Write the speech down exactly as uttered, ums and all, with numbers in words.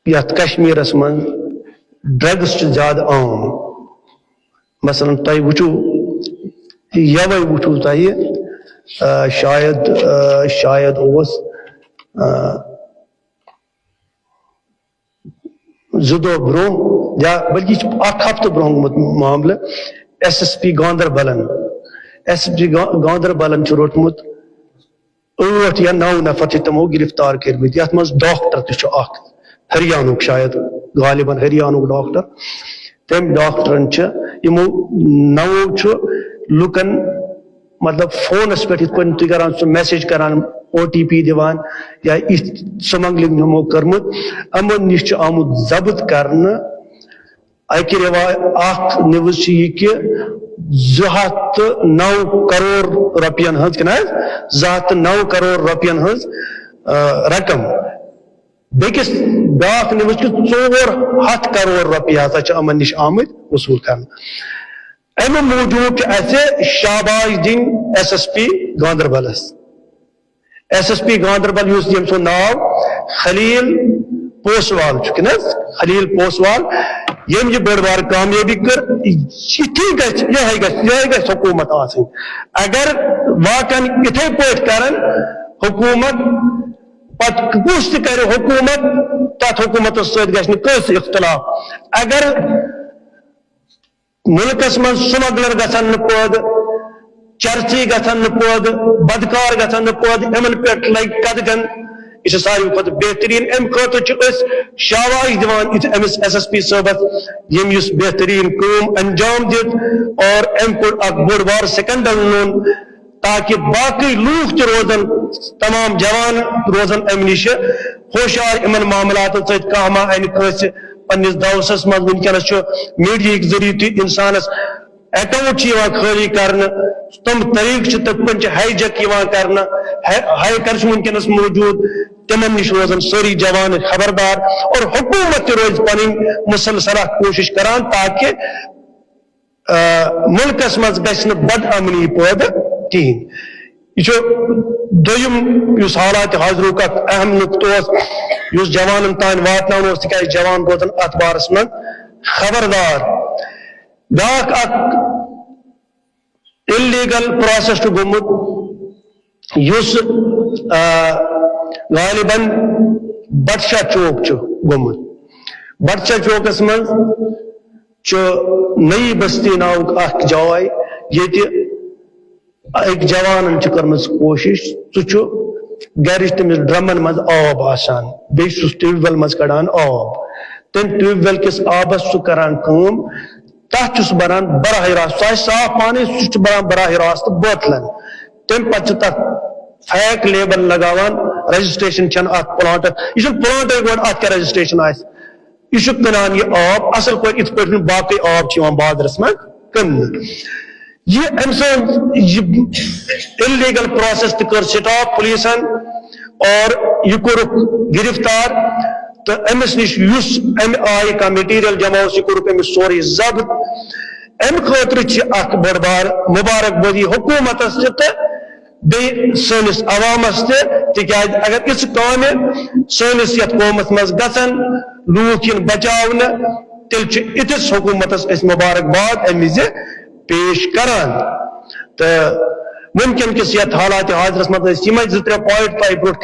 یتھ کشمیرس منٛز ڈرگس چھِ زیادٕ عام۔ مثلاً تۄہہِ وٕچھِو، یوے وٕچھِو تۄہہِ، آ، شاید، آ، شاید اوس، آ، زٕ دۄہ برونٛہہ یا بلکہِ یہِ چھُ اکھ ہفتہٕ برونٛہہ گوٚمُت معاملہٕ۔ ایس ایس پی گاندربلن، ایس ایس پی گا-، گاندربلن چھُ روٚٹمُت ٲٹھ یا نو نفر چھِ تِمو گرفتار کٔرمٕتۍ، یتھ منٛز ڈاکٹر تہِ چھُ اکھ، ہریانُک شاید، غالباً ہریانُک ڈاکٹر۔ تٔمۍ ڈاکٹرن چھِ، یِمو نوو چھُ لُکن، مطلب، فونس پٮ۪ٹھ یِتھ پٲٹھۍ تُہۍ کران چھِو، میسج کران، او ٹی پی دِوان یا یِتھ سمگلنگ یِمو کٔرمٕژ، یِمن نِش چھُ آمُت ضبط کرنہٕ۔ اکہِ روا-، اکھ نیوز چھِ یہِ کہِ زٕ ہتھ تہٕ نو کرور رۄپین ہٕنٛز، کِنہٕ حظ؟ زٕ ہتھ تہٕ نو کرور رۄپین ہٕنٛز، آ، رقم۔ بیٚکِس بیٛاکھ نیوز چھِ ژور ہتھ کرور رۄپیہِ ہسا چھِ یِمن نِش آمٕتۍ وصوٗل کرنہٕ۔ اَمہِ موٗجوٗب چھِ اَسہِ شاباش دِنۍ ایس ایس پی گاندربلس۔ ایس ایس پی گاندربل، یُس، ییٚمۍ سُنٛد ناو خلیل پوسوال چھُ، کِنہٕ حظ؟ خلیل پوسوال، ییٚمۍ یہِ بٔڑ بار کامیٲبی کٔر، یِتھی گژھِ، یِہے گژھِ، یِہے گژھِ حکوٗمت آسٕنۍ۔ اگر واقعن یِتھے پٲٹھۍ کرن حکوٗمت، پتہٕ کُس تہِ کرِ حکوٗمت، تتھ حکوٗمتس سۭتۍ گژھِ نہٕ کٲنٛسہِ اختلاف۔ اگر مُلکس منٛز سمگلر گژھن نہٕ پٲدٕ، چرسی گژھن نہٕ پٲدٕ، بدکار گژھن نہٕ پٲدٕ، یِمن پٮ۪ٹھ لگہِ قدغن۔ یہِ چھِ ساروی کھۄتہٕ بہتریٖن۔ اَمہِ خٲطرٕ چھِ أسۍ شاباش دِوان یِتھ أمِس ایس ایس پی صٲبس، ییٚمۍ یُس بہتریٖن کٲم انجام دِژ اور أمۍ کوٚڑ اکھ بوٚڑ بار سکینڈل لوٚن، تاکہ باقٕے لوٗکھ تہِ روزن، تمام جوان روزن امہِ نِش ہوشیار، یِمن معاملاتن سۭتۍ کانٛہہ ما انہِ کٲنٛسہِ پننِس دوسس منٛز۔ وٕنکیٚنس چھُ میڈیاہٕکۍ ذٔریعہٕ تہِ انسانس اکاؤنٹ چھِ یِوان خٲلی کرنہٕ، تِم طریٖقہٕ چھِ تِتھ پٲٹھۍ چھِ ہائی جیک یِوان کرنہٕ، ہائی-، ہیکر چھِ وٕنکیٚنس موجود، تِمن نِش روزن سٲری جوان خبردار اور حکوٗمت تہِ روزِ پنٕنۍ مسلسلہ کوٗشش کران تاکہ آ، مُلکس منٛز گژھِ نہٕ بد امنی پٲدٕ کِہیٖنۍ۔ یہِ چھُ دوٚیِم یُس حالات حاضرُک اکھ اہم نُقطہٕ اوس، یُس جوانن تام واتناوُن اوس، تِکیازِ جوان روزن اتھ بارس منٛز خبردار۔ بیٛاکھ اکھ الیگل پروسیس چھُ گوٚمُت، یُس، آ، غالباً بٹشاہ چوک چھُ گوٚمُت۔ بٹشاہ چوکس منٛز چھُ نئی بستی ناوُک اکھ جاے، ییٚتہِ أکۍ جوانن چھِ کٔرمٕژ کوٗشش، سُہ چھُ گرِچ تٔمِس ڈرمن منٛز آب آسان، بیٚیہِ چھُس ٹیوب ویل منٛز کڑان آب۔ تٔمۍ ٹیوب ویل کِس آبس چھُ کران کٲم، تتھ چھُ سُہ بران براہ راست، سُہ آسہِ صاف پانے، سُہ چھُ بران براہ راست بٲتلن۔ تمہِ پتہٕ چھُ تتھ فیک لیبل لگاوان، رجسٹریشن چھنہٕ اتھ پلانٹس، یہِ چھُنہٕ پلانٹے گۄڈٕ اتھ کیٛاہ رجسٹریشن آسہِ۔ یہِ چھُ کٕنان یہِ آب اصل پٲٹھۍ، یِتھ پٲٹھۍ نہٕ باقٕے آب چھِ یِوان بازرس منٛز کٕننہٕ۔ یہِ أمۍ سٕنٛز یہِ الیگل پروسیس تہِ کٔر سٹاپ پولیسن اور یہِ کوٚرُکھ گرفتار تہٕ أمِس نِش یُس اَمہِ آیہِ کانٛہہ مٹیریل جمع اوس، یہِ کوٚرُکھ أمِس سورُے ضبط۔ اَمہِ خٲطرٕ چھِ اکھ بٔڑ بار مبارک بٲدی حکوٗمتس تہِ تہٕ بیٚیہِ سٲنِس عوامس تہِ، تِکیازِ اگر یِژھٕ کامہِ سٲنِس یتھ قومس منٛز گژھن، لوٗکھ یِن بچاونہٕ، تیٚلہِ چھِ یِتھِس حکوٗمتس أسۍ مبارک باد امہِ وِزِ پیش کران۔ تہٕ وٕنکیٚن کِس یتھ حالات حاضرس منٛز ٲسۍ یِمے زٕ ترٛےٚ پوینٹ تۄہہِ برونٛٹھ